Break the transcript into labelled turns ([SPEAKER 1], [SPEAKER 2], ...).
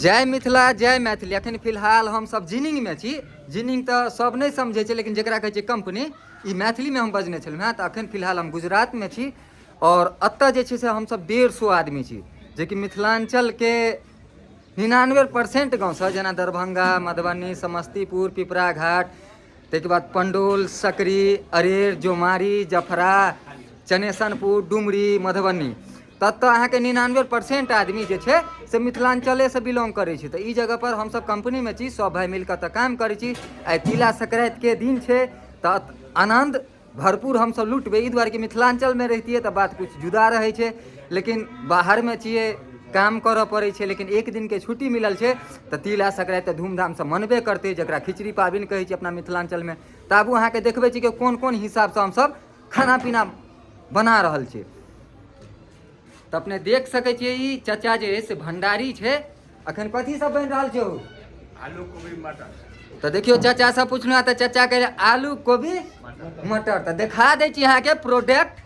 [SPEAKER 1] जय मिथिला, जय मैथिली। अखन फिलहाल हमसब जिनिंगमे छी। जिनिंग तऽ सब नहि समझै छै, लेकिन जकरा कहै छै कंपनी, ई मैथिलीमे हम बजने छलहुँ हेँ। तऽ अखन फिलहाल हम गुजरातमे छी आओर एतऽ जे छै से हमसब 150 आदमी छी, जेकि मिथिलाञ्चलके 99% गाँवसँ, जेना दरभंगा, मधुबनी, समस्तीपुर, पिपरा घाट, ताहिके बाद पंडौल, सकरी, अरेर, जोमारी, जफरा, चनेसनपुर, डुमरी, मधुबनी, ततऽ अहाँके 99% आदमी जे छै से मिथिलाञ्चलेसँ बिलोंग करै छै। तऽ ई जगहपर हमसब कम्पनीमे छी, सब भाइ मिलकऽ तऽ काम करै छी। आइ तिला संक्रान्तिके दिन छै, तऽ आनन्द भरपूर हमसब लुटबै। ई दुआरे कि मिथिलाञ्चलमे रहितियै तऽ बात किछु जुदा रहै छै, लेकिन बाहरमे छियै, काम करऽ पड़ै छै। लेकिन एक दिनके छुट्टी मिलल छै तऽ तिला संक्रान्ति तऽ धूमधामसँ मनबे करतै, जकरा खिचड़ी पाबनि कहै छै अपना मिथिलाञ्चलमे। तऽ आबू, अहाँके देखबै छी कि कोन कोन हिसाबसँ हमसब खाना पीना बना रहल छी। तऽ अपने देख सकै छियै, ई चचा जे है से भंडारी छै। अखन कथी सब बनि रहल छै?
[SPEAKER 2] आलू, कोबी, मटर।
[SPEAKER 1] तऽ देखियौ, चचा से पुछलहुँ तऽ चचा कहे आलू, कोबी, मटर। तऽ देखा दै छी अहाँके प्रोडक्ट।